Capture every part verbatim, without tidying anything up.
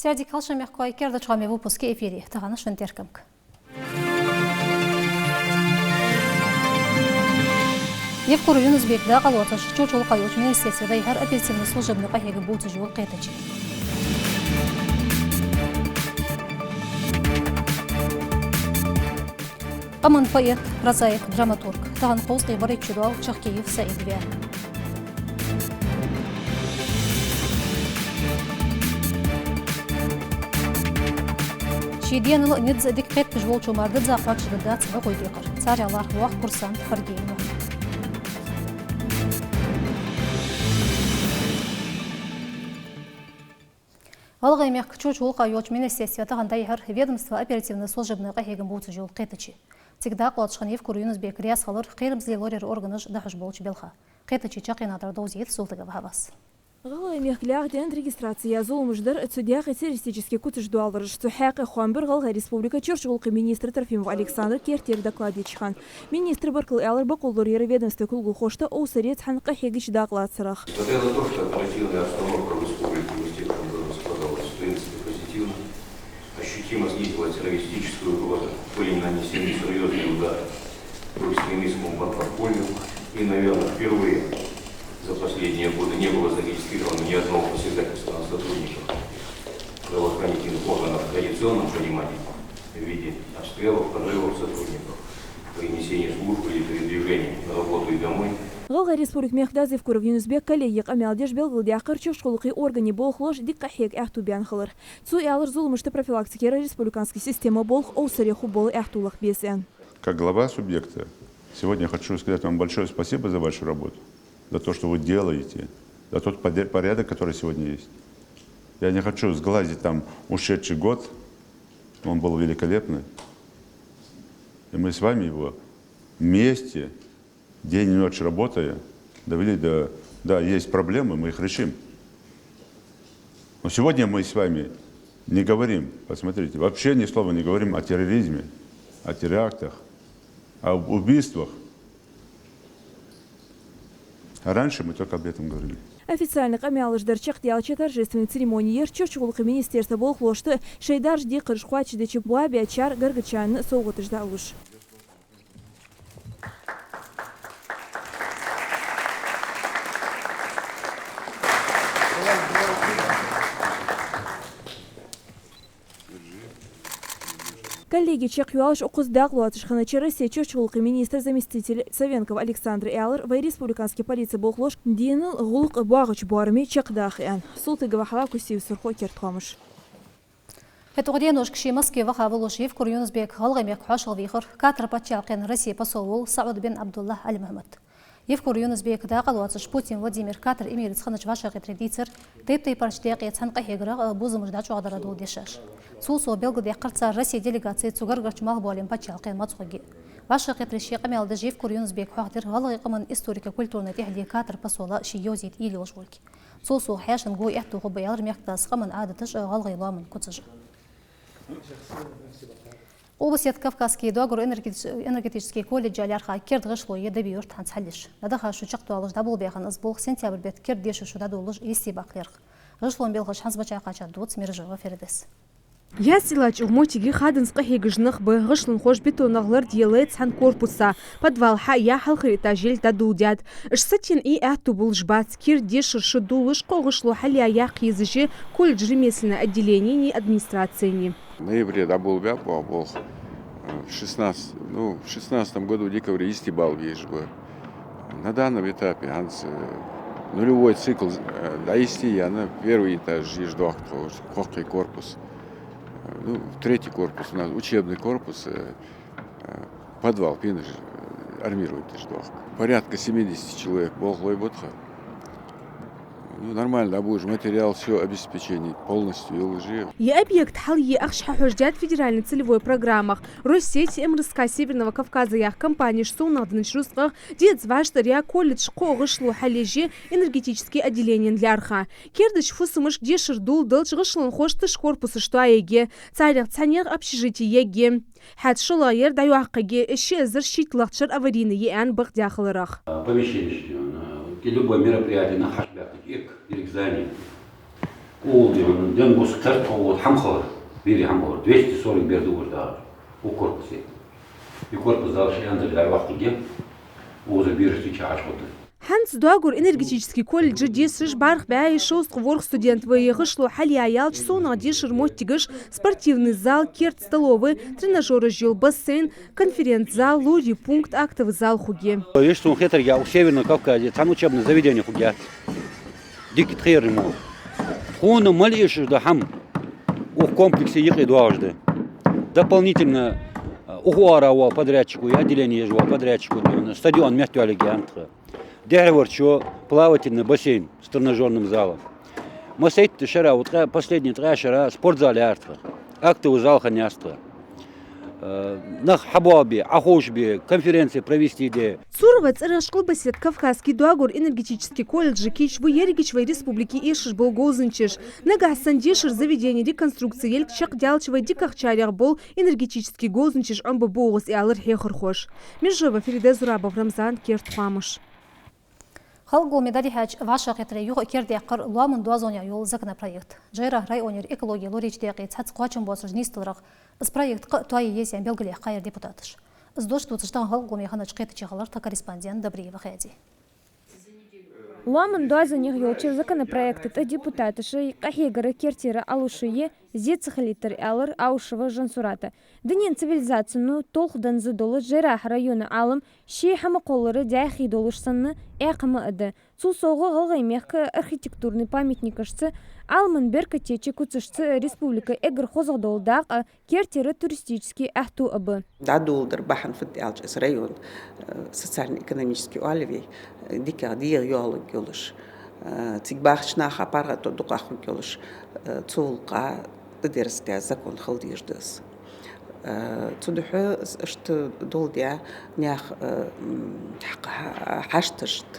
Сайре дика хийла шун, мехкахой, керда хоамий выпуск я эфире. Тахан шун теркамга: Евкуров Юнус-Бека дакъа лоацаш чош-чоалхе йолча министерстве дӀайихьар оперативно-служебни къахьегам бувцаш йола кхетаче. Къаман поэт, прозаик, драматург, тахан кхузткъеи барайтта шу доал Чахкиев СаӀида ваь. Ший денал низ дика кхеташ волчо мара дизза кхоачашдаь дац бокъо декхар. Царех лархӀ воккха курсант Фаргиев Мухьмад. ГӀалгӀай мехка чош-чоалхе йолча министерстве тахан дӀайихьар ведомства оперативно-служебни къахьегам бувцаш йола кхетаче. Цига дакъа лоацаш хинна Евкуров Юнус-Бека раьза хилар Кхерамзле лораяра органаш дӀахьош болча балха. Кхетаче чаккхенадар довзийт Султыгова Хьавас. ГӀалгӀай мехка лаьгӀа даьнна регистраци яь зуламаш дар, цу декъе террористически куцаш доаллараш. Цу хьакъехьа хоам бир ГӀалгӀай Республика чош-чоалхе министра Трофимов Александра кертерча докладе чу хинна. Министра баркал аьлар бокъо лораяра ведомства кулгалхошта овсаре цхьан къахьегача дакъа лацарах. Несмотря на то, что оперативная обстановка в республике в истекшем году складывалась в принципе позитивно, ощутимо снизилась террористическая угроза в пули нанесений серьёзный удар по экстремистскому подполью. И, наверное, впервые за последние годы не было зарегистрировано ни одного посягательства на сотрудников правоохранительных органов в традиционном понимании в виде обстрелов, подрывов сотрудников, перенесения службы или передвижения на работу и домой. ГӀалгӀай Республика мехкдас Евкуров Юнус-Бека коллегеи къамаьл деш белгалдаьккхар чош-чоалхе органий болхлоша дика къахьега аьттув баьнна хилар. Цо аьлар, зуламашта профилактикера республикански система болх овсаре хургбола аьттув лаха беза аьнна. Как глава субъекта, сегодня хочу сказать вам большое спасибо за вашу работу, за то, что вы делаете, за тот поде-, порядок, который сегодня есть. Я не хочу сглазить там ушедший год, он был великолепный. И мы с вами его вместе, день и ночь работая, довели до... Да, есть проблемы, мы их решим. Но сегодня мы с вами не говорим, посмотрите, вообще ни слова не говорим о терроризме, о терактах, об убийствах. А раньше мы только об этом говорили. Официальни къамаьлаш дар чакхдаьлча торжественни церемони яр чош-чоалхе министерства болхлошта шоай даржа декхараш кхоачашдеча боабаьчар гаргарчарна совгӀаташ дӀалуш. Коллеги чакхйоалаш укхаза дакъа лоацаш хиннача Россе чош-чоалхе министра заместитель Савенков Александра аьлар, вай республикански полици болхлоша денал гӀулакх боагӀача боараме чакхдаха аьнна. Султыгова Хьава, Кусиев Сурхо, «Керда хоамаш». ХӀаьта укх деношка ше Москве ваха волаш Евкуров Юнус-Бека ГӀалгӀай мехка хьоашалгӀа вийхар Катара паччахьалкхен Россе посол вола СаӀуд бин ӀабдуллахӀ Али Мухьмад. Евкуров Юнус-Бека дакъа лоацаш Путин Владимира Катара эмираца хиннача вӀашагӀкхетаре дийцар тайп-тайпарча декъе цхьана къахьегарах а, бувзамаш дӀачӀоагӀдарах дола дешаш. Цул совгӀа белгалдаьккхар цар Россе делегаци цу гаргарча малхбоален паччахьалкхен моцкъагӀа. ВӀашагӀкхетаре ше къамаьл деш Евкуров Юнус-Бека хьоахадир гӀалгӀай къаман историко-культурни тӀехьале Катара посола ший йовзийта уйла йолаш волга. Цул совгӀа хьаьшан го аьттув хургба аьлар мехкдас къаман Ӏадаташ а, гӀалгӀай лоаман куцаш а. Областера Кавказски доагора энергетич-, энергетически колледже лаьрхӀа керда гӀишло я Даби-Юрта хӀанз хьалъеш. ДӀадахача шу чакхдоалаш дӀаболабаьхаб из болх сентябрь бетта керда дешара шу дӀадолалуш йисте баккха лаьрхӀа. ГӀишлон белхаш хӀанз мача кхаьчад дувц Мержоева Феридаса. Ясилача гӀумотиге хадинца къахьегаш нах ба, гӀишлонхоша бетонах лард елай цхьан корпуса, подвал хьа а яь хьалхара этаж елча дӀадоладаьд. Уж сатийна Ӏе аьттув болаш бац, керда дешара шу долалуш кхо гӀишло хьалъяь яккха езаш я колледжа ремесленни отделенени, администрацени. В ноябре дӀаболабаьб оаха болх. Э, в шестнадцать, ну, в шестнадцатом году в декабре йисте бала безаш ба. На данном этапе хӀанз, э, нулевой цикл, э, дӀайисте яьнна, первый этаж еш доахк тхо, кхоккхе корпус. Э, ну, третий корпус у нас, учебный корпус, э, э, подвал пенаш, э, армировать деш доахк. Порядка семидесяти человек болхлой ба тха. Ну, нормально, да, будешь материал, всё обеспечение полностью йолаш я. Ер объект хьалъе ахча хьахьожадаьд федеральни целевой программах. Россе, МРСК Северного Кавказа яха компанеш совнагӀа диннача рузкъах деза вӀаштӀаръяь колледжа кхо гӀишло хьалъеш я энергетически отделенена лаьрхӀа. Кердача фусамашка дешара доладалча гӀишлонхоша тиша корпусаш тоаергья, царех цхьаннех общежити ергья. ХӀаьта шоллагӀъяр дӀайоаккхаргья, ши эзар шийтталагӀча шера аварийни я аьнна бакъдехаларах. Помещение, э, и любое мероприятие на хьаьшбаьхкача ирк, ирк здание. Укхаза ден гус кхерт хьо вот хьамхар, бери хьамхар, двести сорок бер дугар дагӀар, у корпусе. И корпус дала ши янзар дай вахтиге, укхаза бираш тича Ӏачхуд. ХӀанз доагора энергетически колледже дешараш бархӀ бӀаь шовзткъа ворхӀ студент ва. Е гӀишло хьалъяьлча совнагӀа дешара моттигаш, спортивни зал, керда столовый, тренажераш йола бассейн, конференц-зал, лорий пункт, актовый зал хургья. Вешта сона хетарга, у Северном Кавказе цхьан учебни заведени хургьяц дика тхерни мо. Тхона мел эшаш да хӀама укх комплексе юкъе доагӀаш да. Дополнительно, а, укх оагӀора вола подрядчико, я отделени еш вола подрядчико, стадион меттаваьларгья тха. Дехьарварчо плавательный бассейн с тренажерным залом. Массайтта шера, вот ткъаь, последни ткъаь шера спортзал яр тха, актовый зал хиннаяц тха. Э, нах хьабоалабе, Ӏоховшабе, конференци провести де. Цурова цӀерагӀа Къилбаседа Кавказски доагора энергетически колледже кийча ба ерригача вай республике эшаш бола говзанчаш. Нагахьа санна дешара заведене реконструкци елга чакхдаьлча вай дикагӀчарех бола энергетически говзанчаш Ӏомабергба укхаза, аьлар хьехархоша. Мержоева Фарида, Зурабов Рамзан, «Керда хоамаш». Халкъа гуламе дӀадихьача вӀашагӀкхетаре юха кердадаьккхар лоаман доазонех йола законопроект. ЖӀайрахьа районера экологе лораяьча даькъе цхьацца кхоачам боацараш нийсдаларах из проект кхы а тоае еза аьнна белгалъяьккхай ер депутаташа. Из дош дувцаш тахан халкъа гуламе хиннача кхетаче хилар тха корреспондент Добриева Хади. Лоаман доазонех йолча законопроекта тӀа депутаташа къахьегар кертера Ӏалашъе зе ца хилийтар, аьлар Аушева Жансурата. Дунен цивилизацино толхаданза дола ЖӀайрахьа района Ӏалам ший хӀама кхоллара даьхе долаш санна, экха ма а да. Цул совгӀа ГӀалгӀай мехка архитектурни памятникашца, Ӏаламан беркатеча куцашца республика эггара хозагӀа дола дакъа, кертера туристически аьттув а ба. ДӀадоладара бахьан фуд аьлча, из район, э, социально-экономически оалаве, э, дикагӀа дегӀайоалавергйолаш, э, цига бахача наха паргӀато дукха хургйолаш, э, цу гӀулакха тӀадерзадаь закон хила дезаш да из. Э, цудухьа из иштта доладаь наьха, э, м, хьа-, хьа-, хьашташта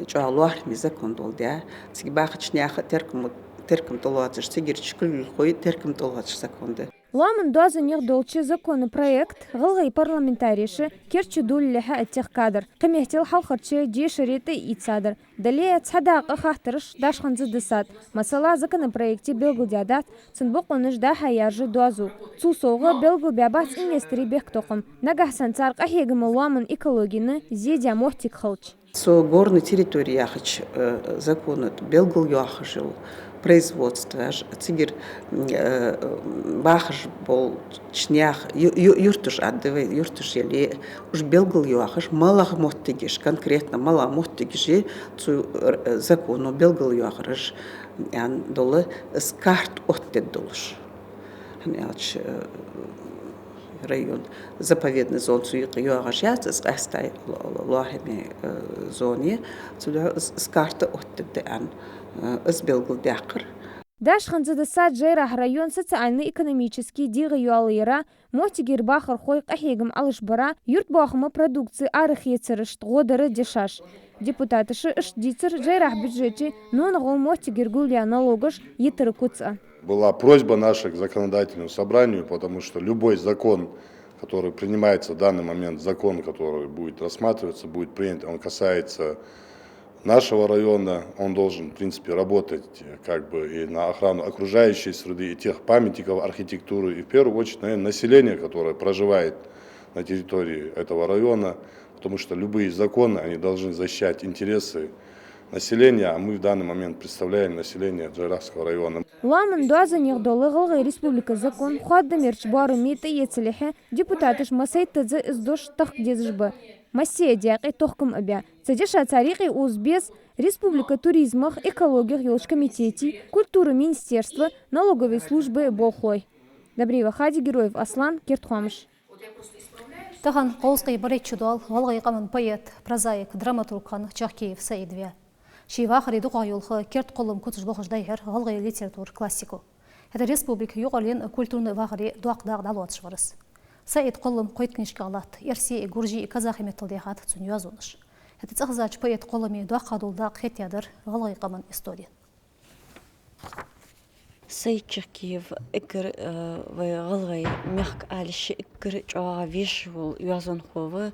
чӀоагӀа лоархӀаме закон доладаь, цига бахача наьха теркам-, теркам тӀалоацаш, цигара чу кулгалхой теркам тӀалоацаш закон да. Лоаман доазонех долча закона проект гӀалгӀай парламентареша керда чу доаллалехьа а техкадар, кхыметтел хьалхарча дешаре тӀаийцадар. Дале а цхьа дакъа хаттараш дашханза диссад. Масала, законопроекте белгалдаьдац цун бокъонаш дӀа-хьа яржа доазув. Цул совгӀа белгалбаьбац инвесторий бехктокхам, нагахьа санна цар къахьегама лоаман экологена зе даь моттиг хилча. Цу горный территории яхача, э, закона тӀа белгалйоахаш йола производстваш, цигара, э, бахаш болча наьха ю-, ю-, юрташ, а, да вай, юрташ яле, уж белгалйоахаш, малагӀа моттигаш, конкретно малагӀа моттигаш я цу, э, законо белгалйоахараш, аьнна дола из карта оттаде долаш. ХӀана аьлча, э, район заповедный зона цу юкъе йоагӀаш яц, из къаьстта ло-, ло-, лоархӀаме, э, зона я, цудухьа из, из карта оттаде да аьнна, э, из белгалдаьккхар. Дашханза диссад ЖӀайрахьа район социально-экономически дегӀайоалаяра, моттигера бахархой къахьегам Ӏалашбара, юртбоахама продукци арахецарашта гӀо дара дешаш. Депутаташа иштта дийцар ЖӀайрахьа бюджете нонагӀал моттигера гулъяь налогаш йитара куц а. Была просьба наша к законодательному собранию, потому что любой закон, который принимается в данный момент, закон, который будет рассматриваться, будет принят, он касается нашего района, он должен, в принципе, работать, э, как бы и на охрану окружающей среды, и тех памятников архитектуры, и в первую очередь, наверное, населения, которое проживает на территории этого района, потому что любые законы, они должны защищать интересы населения, а мы в данный момент представляем население Джайрахского района. Лоаман доазонех дола ГӀалгӀай Республика закон хоадамерча боараме тӀаэцалехьа, депутаташа массайтаза из дош тахка дезаш ба. Массе а даькъе тохкам а баь. Цу деша цар юкъе укхаза беза республика туризмах, экологех йолча комитете, культура министерства, налоговой службе болхлой. Добриева Хади, Героев Аслан, «Керда хоамаш». Тахан кховзткъеи барайтта шу доал гӀалгӀай къаман поэт, прозаик, драматург хинна Чахкиев Саид ваь. Ший вахаре дукхагӀа йолха керда кхоллам куцаш бохаш дӀайихьар гӀалгӀай литературан классико. ХӀаьта республика юкъарлен а культурни вахаре доккха дакъа дӀалоацаш вар из. Саида кхоллам кхойтта книжках латт, эрсий, гуржий, казахий меттала даьхад цун йоазонаш. ХӀаьта цӀихезача поэта кхолламе доккхагӀа дола дакъа хетаяь дар гӀалгӀай къаман истори. Саид Чахкиев эггара, э, вай гӀалгӀай мехка ала йиш я, эггара чӀоагӀа вешаш вола йоазонхо ва,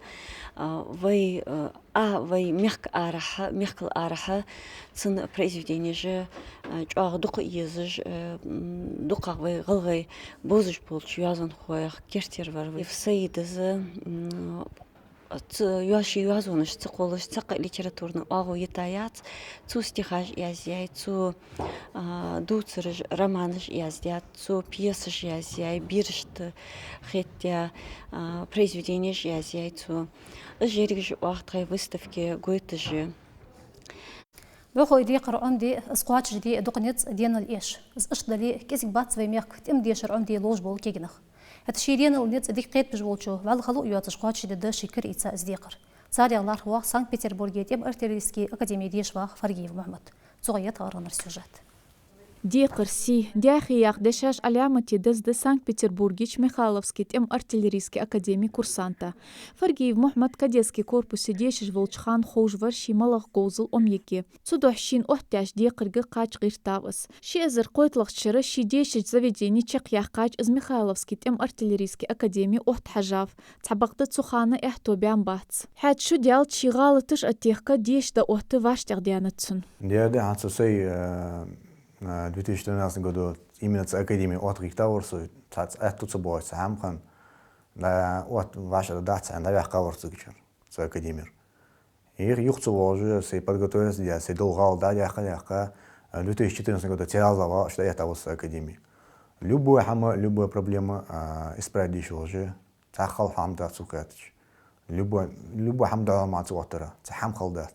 а, вай, э, а, вай мехка арахьа, мехкал арахьа цун произведенеш, э, чӀоагӀа дукха езаш, э, м, дукхагӀа вай гӀалгӀай бовзаш болча йоазонхоех керттера вар ва. Саида из, м, ц-, йоа-, ший йоазонаш ца кхоллаш цхьаккха литературни оагӀув йита яц. Цо стихаш язъяьй, цо, а, дувцараш, романаш яздаьд, цо пьесаш язъяьй, берашта хетта, а, произведенеш язъяьй цо. Уж ерригаш оаха тхоай выставке гойташ я. Вохой декхар Ӏомаде, из кхоачашде дукха низ денал эш. Из иштта дале, кӀезига бац вай мехка тӀема дешар Ӏомаде ловш бола кегий нах. ХӀаьта ший денал низ дика кхетабеш волчо вӀалла хало а йоацаш кхоачашдергда ший кара ийца из декхар. Царех лархӀа воагӀа Санкт-Петербурге тӀема артиллерийски академе деша ваха Фаргиев Мухьмад. Цох я тха аргӀанара сюжет. Декхар сий, даьхе яккха дешаш Ӏаламате деза да Санкт-Петербургерча Михайловски тӀема артиллерийски академе курсанта. Фаргиев Мухьмад кадетски корпусе дешаш волча хана ховш вар ше малагӀа говзал Ӏомаергья. Цудухьа шийна оттадаьча декхарга кхача гӀертав из. Ши эзар кхойтталагӀча шера ше дешача заведене чакхъяьккхача из Михайловски тӀема артиллерийски академе оттахьажав. Цхьабакъда цу хана аьттув баьнна бац. ХӀаьта шу даьлча ший гӀалаташ а техка, деша дӀаотта вӀаштӀехьадаьннад цун. Дера да, хӀанз со сай, э, э, две тысячи тринадцатом году именно цу академии оттагӀийтавар со, цхьацца аьттув ца боагӀаш, цхьа хӀама хинна, да, отта вӀаштӀехьадац аьнна, дӀаваьккхавар цигачара, цу академера. Их юха ца воагӀаш, сай подготовиться даь, сай дола гӀалат дӀадаьккха, даьккха, а, две тысячи четырнадцатом году цхьа ялза вагӀаш дӀаэттавар со академии. Любой хӀама, любой проблема, а, исправить деш воагӀаш, цхьа хала хӀама дац цу кхетача. Любой, любой хӀама дӀа ма ца оттара, цхьа хӀама хала дац.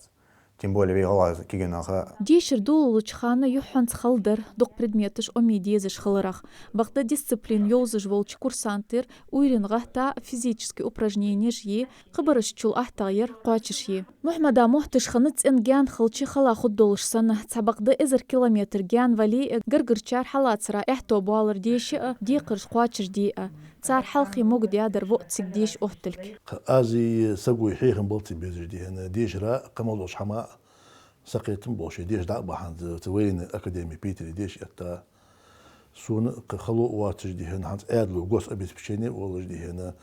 Тем более вай гӀалгӀай кегий наха. Дешар долалуча хана юххьанца хала дар, дукха предметаш Ӏомае дезаш хиларах. Бакъда дисциплина йовзаш волча курсантера уйрен гӀатта физически упражненеш е, кхыбарашчул аттагӀа яр кхоачашъе. Мухьмада мотташ хиннад цӀен гаьна хилча хала хургдолаш санна, цхьабакъда эзар километр гаьна вале а, гаргарчар хьалацара аьттув боалар деша а, декхараш кхоачашде а. Цар хьалхе могадаьдар воӀ цига деша отталга. Кхы аз а сагой хьехам балца безаш дехьа, дешара кхы мел долча хӀаман сакхетам болаш, деша дӀа а бахьан, цу военной академии Питере деша этта. Сона кхы хало а воацаш дехьа, хӀанз Ӏаьдало гособеспечени а волаш дехьа,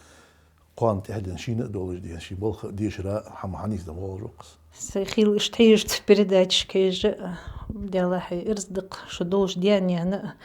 кхоана тӀехьденна шийна а долаш дехьа, ший балха а дешара хӀама хьанийсдан воаллаш ва-кх из. Сай хийла иштта хьежац передачашка ежа, Даьллахьа, ираз да-кх шо долаш даьнна,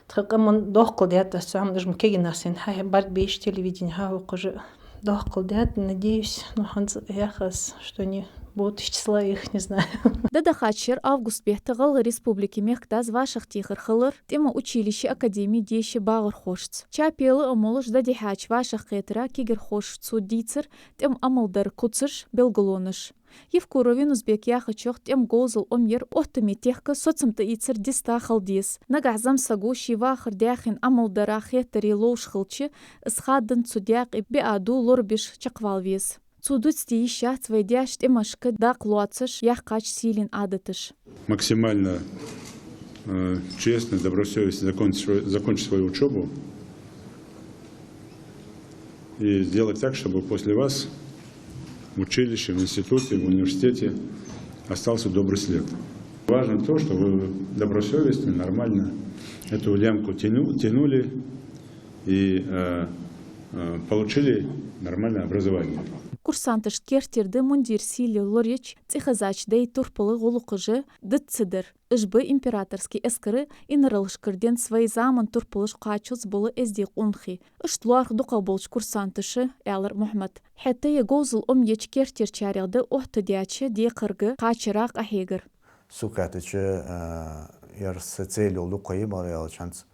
тха къаман доккхал даьд аз цу хӀаман, уж ма кегий нах сайна хьа-, бӀаргабайча телевидене хьахьокхаш а. Доккхал даьд, надеюсь, но хӀанз яхаш, что не будущий слоих, не знаю. ДӀадахача шера август бетта ГӀалгӀай Республике мехкдас вӀашагӀтехар хилар тӀема училище академии деша багӀархошца. Чаппела а молаш дӀадихьача вӀашагӀкхетара кагирхоша цо дийцар тӀема Ӏамал дара куцаш, белгалонаш. Евкуров Юнус-Бека яхачох, тӀема говзал Ӏомаяр оттаме техка соцам тӀаийцар диста хила деза. Нагахь зӀамсаго ший вахар даьхен Ӏамал дара хетаре ловш хилча, из хаддан цу даькъе биа ду лорабеш чакхвала веза. Цо дувцаде йиш яц вай даьша тӀемашка дакъа лоацаш яьккхача сийлен Ӏадаташ. Максимально, э, честно, добросовестно закончить свой-, закончить свою учёбу и сделать так, чтобы после вас в училище, в институте, в университете остался добрый след. Важно то, что вы добросовестно, нормально эту лямку тяну-, тянули и, э, э, получили нормальное образование. Курсанташта керттера да мундира сийле лораеча цӀихезача даьй турпала гӀулакхаш а, дацадар. Уж ба императорски эскара инаралашкара денз вай заман турпалаш кхаччалца бола эздий къонахий. Иштта лоархӀ дукхагӀа болча курсанташа, аьлар Мухьмада. ХӀаьта а говзал Ӏомаеча керттерчарех да оттадаьча декхарга кхачара къахьегар. Сога хаьттача, а, ер са цель йола дукха я, бакъдар аьлча, хӀанз,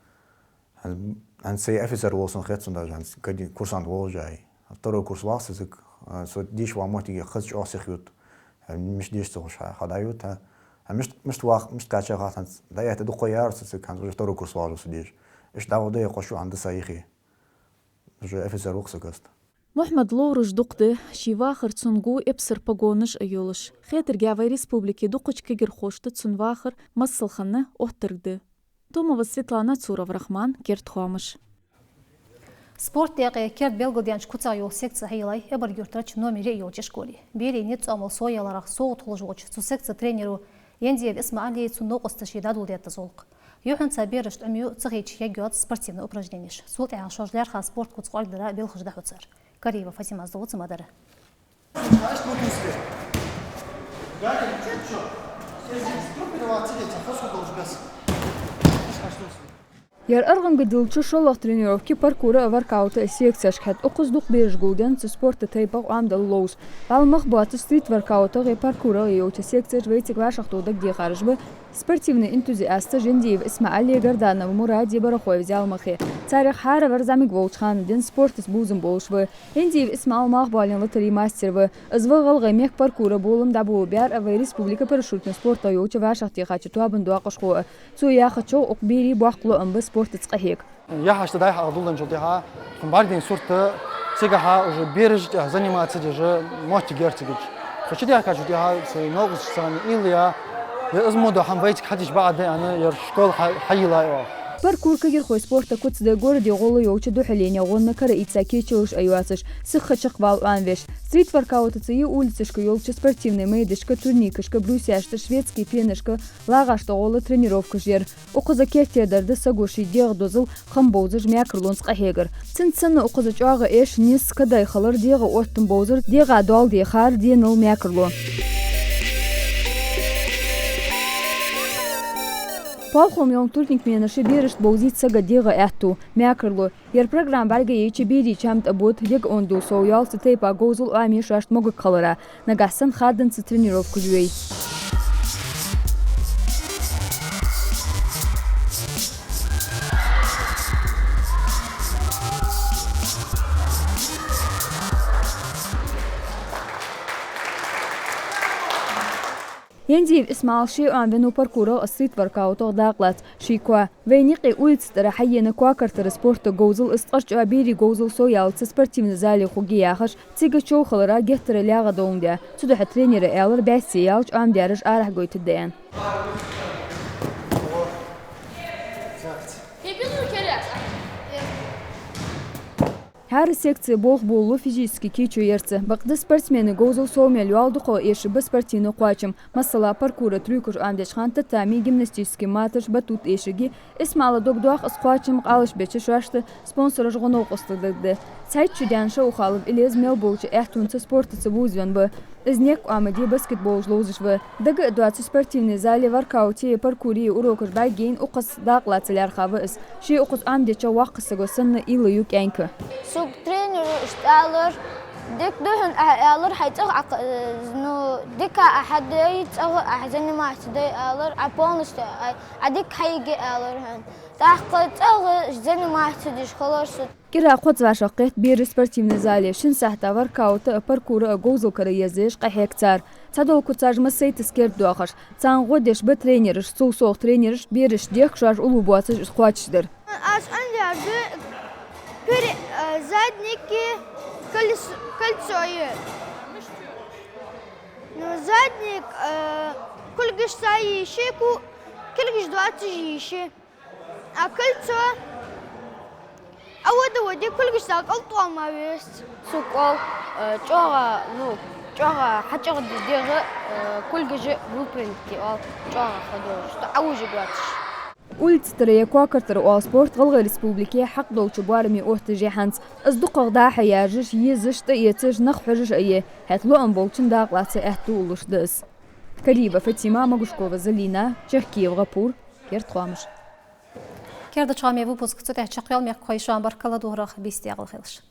хӀанз, хӀанз сай офицер вола санна хет сона даже, хӀанз каде-, курсант волаш а. Второй курс вах со цига, а, со деша ваха моттиге хаза чӀоагӀа сиха ют. А, мишта деша ца ховш хьа-, хьадӀают, а. А, мишта, мишта вах, мишта кхаьча хат хӀанз, дӀаэтта дукха яр со цига, хӀанз уже второй курс вагӀаш ва со деша. Иштта дӀавода я кхо шу хӀанз да са юхе. Уже офицер ва-кх со каста. Мухьмада ловраш дукха да, ший вахар цунга эпсар погонаш а йолаш. Хетаргахьа вай республике дукхача кагирхошта цун вахар масал хинна оттаргда. Томова Светлана, Цуров Рахьман, «Керда хоамаш». Спорта даькъе керда белгалдаьннача куцах йола секци хьайийлай Эбарг-Юртарча номер йиъ йолча школе. Берий низ цӀоамал совъяларах совгӀат хулаш волча цу секций тренеро Яндиев ИсмаӀала цун новкъосташа дӀадоладаьд из гӀулакх. Юххьанца берашта Ӏомаю ца хеташ ергйоаца спортивни упражненеш. Цул тӀехьагӀа шоаш лаьрхӀа спорта куц кӀоаргадара белхаш дӀахьуцар. Кариева Фатима, Азда Луцамадара. Ер аргӀанга диллача шоллагӀа тренировке паркура а, воркаута а секцешка хьет. Укхаза дукха бераш гулденна цу спорта тайпах Ӏомадала ловзаш. Валла мах боацаш стрит-воркаутах е паркурах йолча секцеш вайцига вӀашагӀтоха дагадехараш ба спортивни энтузиаста Жиндиев ИсмаӀала, Гарданов Мурада, Барахоев Зялимха. Царех хӀаравар зӀамига волча хана денз спортаца бувзам болаш ва. Жиндиев ИсмаӀал малхбоален латарий мастер ва. Из ва ГӀалгӀай мехка паркура болам дӀаболабаьр а, вай республика парашютни спортах йолча вӀашагӀтехача тоабан доакъашхо а. Цо яхачох, укх берий боккха лоӀам ба спортаца къахьега. Яхьашта дӀайха ала дулланчул тӀехьа, тхона бӀаргадайна сурт, цигахьа уже бераш тӀехьа заниматься деш моттиг яр цига. Тхо чудехкачул тӀехьа, са новкъосташца уйла я, е из мо дола хӀама вайцига хьадича бакъахьа да аьнна, ер школа хьа-, хьайийллай оаха. Паркур кагирхой спорта куц да. Городе гӀолла йолча духьале гӀонна кара ийца кечалаш а йоацаш, сиха чакхвала Ӏомавеш. Стрит-воркаутаца е улицашка йолча спортивни майдашка, турникашка, брусьяшта, шведски пенашка лагӀашта гӀолла тренировкаш яр. Укхаза керттера дар да саго ший дегӀа дозал хам бовзаш мекарлонца къахьегар. Цунца санна укхаза чӀоагӀа эш, низ, кадай хилар, дегӀа оттам бовзар, дегӀа доал дехар, денал мекарло. Палхом йолча турникменаша берашта бовзийт сага дегӀа аьттув, мекарло. Ер программа бӀаргаяйча, берий чам тӀабода, дега онда дул сов йоал цу тайпара говзал Ӏомае шоашта могаш хилара. Нагахьа санна хадденца тренировкаш йой. Жиндиев ИсмаӀал ше Ӏомавеннав паркурах а стрит-воркаутах дакъа лаца ший коа. Вайна юкъе улица тӀара хьаена коа картара спорта говзал, из ткъаь чӀоагӀа берий говзал совъялаца спортивни зале хургья яхаш, цига чов хилара геттара лаьгӀа доландаь. Цудухьа тренера аьлар, бӀаьсте ялча Ӏомадаьраш арахьа гойтаргда аьнна. ХӀара секце болх болалу физически кийчо ярца. Бакъда спортсмена говзал сов мел йоал дукхагӀа эшаргба спортивни кхоачам. Масала, паркура трюкаш Ӏомадеча хана татами, гимнастически маташ, батут эшаргья. ИсмаӀала дог доах, из кхоачам къоабалбеча шоашта спонсораша гӀо-новкъостал дергда. Цхьайтта шу даьнна Шаухалов Илеза мел болча аьттонца спортаца бувзавенна ва. Из никъ Ӏомаде баскетболаш ловзаш ва. Дага а доацаш спортивни зале воркауте, паркуре урокаш бӀаргаяйна, укхаза дакъа лаца лаьрхӀа ва из. Ше укхаза Ӏомадечох воккхача саго санна уйла ю кӀаьнка. Сога тренера иштта аьлар, дика да хьона, аьлар, хьай цӀагӀа Ӏа, ну, дика Ӏа хьаде, цӀагӀа Ӏа заниматься де, аьлар, Ӏа полностью Ӏа, Ӏа дика хьаергья, аьлар хьона. ТӀаккха цӀагӀа заниматься деш хилар со. КӀира кхозза вӀашагӀкхет берий спортивни зале. Шин сахьата воркаута а, паркура а говзал кара еза еш къахьег цар. Цхьадола куцаш массайтта кердадоахаш. Царна гӀо деш ба тренераш, цул совгӀа тренераш бераш дехка шоаш уллув боацаш из кхоачашдар. Аз Ӏомадаьр да пере-, э, задники колес-, кольцо е. Ну, задник, э, кулгашца е йиш я, ку-, кулгаш доацаш е йиш я. А кольцо а вода воде, кулгашца кӀалтӀа ма вест. Цу кӀол, э, чӀоагӀа, ну, чӀоагӀа хьачӀагӀде дегӀа, э, кулгаш выпрямить е оал, чӀоагӀа ходовш, что Ӏовужаргвоацаш. Улица тӀара е коа картара оал спорт ГӀалгӀай Республике хьакъ долча боараме отташ я хӀанз. Из дукхагӀа дӀа-хьа яржаш, езаш, тӀаэцаш, нах хьожаш а я. ХӀаьта лоӀам болчун дакъа лаца аьттув луш да из. Кариева Фатима, Могушкова Залина, Чахкиев ГӀапур, «Керда хоамаш». Керда хоамий выпуск цу тӀа чакхъяьлар. Мехкахой, шоана баркал духарах, бийса декъала хийла шун.